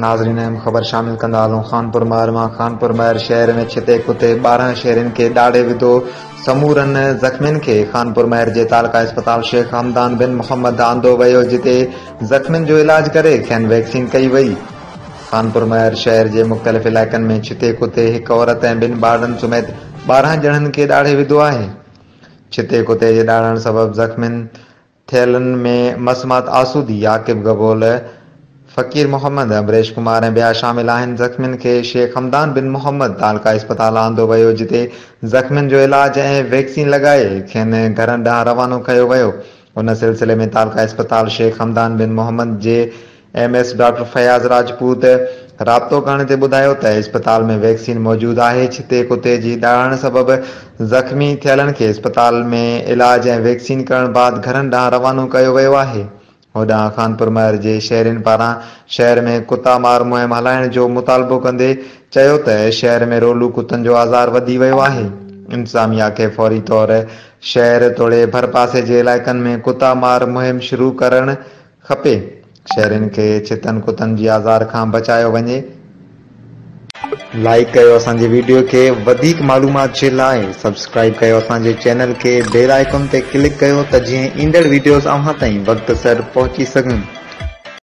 ناظرين اهم خبر شامل ڪندا هلون خانپور مهر مان خانپور مهر شهر ۾ ڇتي ڪتي 12 شهرين کي ڏاڙهي وڌو سمورن زخمين کي خانپور مهر جي تعلقه اسپتال شيخ حمدان بن محمد آندو ويو جتي زخمين جو علاج ڪري کين ويڪسين ڪئي وئي خانپور مهر شهر جي مختلف علائقن ۾ ڇتي ڪتي هڪ عورت ۽ ٻن ٻارڙن سميت 12 ڄڻن کي ڏاڙهي وڌو آهي ڇتي ڪتي جي ڏاڙهڻ سبب زخمين ٿيلن ۾ مسمات آسودي، عاقب گبول، فقير محمد، امريش ڪمار ۽ ٻيا شامل آهن. زخمين کي شيخ حمدان بن محمد تعلقه اسپتال آندو ويو جتي زخمين جو علاج ۽ ويڪسين لڳائي کين گهرن ڏانهن روانو ڪيو ويو. ان سلسلي ۾ تعلقه اسپتال شيخ حمدان بن محمد جي M S doctor Fayaz Rajput رابطو ڪرڻ تي ٻڌايو ته اسپتال ۾ ويڪسين موجود آهي، ڇتي ڪتي جي ڏاڙهڻ سبب زخمي ٿيلن کي اسپتال ۾ علاج ۽ ويڪسين ڪرڻ بعد گهرن ڏانهن روانو ڪيو ويو آهي. هوڏانهن خانپور مهر جي شهرين پاران شهر ۾ ڪتا مار مهم هلائڻ جو مطالبو ڪندي چيو ته شهر ۾ رولو ڪتن جو آزار وڌي ويو آهي، انتظاميا کي فوري طور شهر توڙي ڀرپاسي جي علائقن ۾ ڪتا مار مهم شروع ڪرڻ کپي، شهرين کي ڇتن ڪتن جي آزار کان بچايو وڃي. لائيڪ ڪيو اسان جي ويڊيو کي وڌيڪ معلومات جي لاء سبسڪرائيب ڪيو اسان جي چينل کي بيل آئيڪن تي ڪلڪ ڪيو ته جيئن ايندڙ ويڊيوز اوهان تائين وقت سر پهچي سگهن.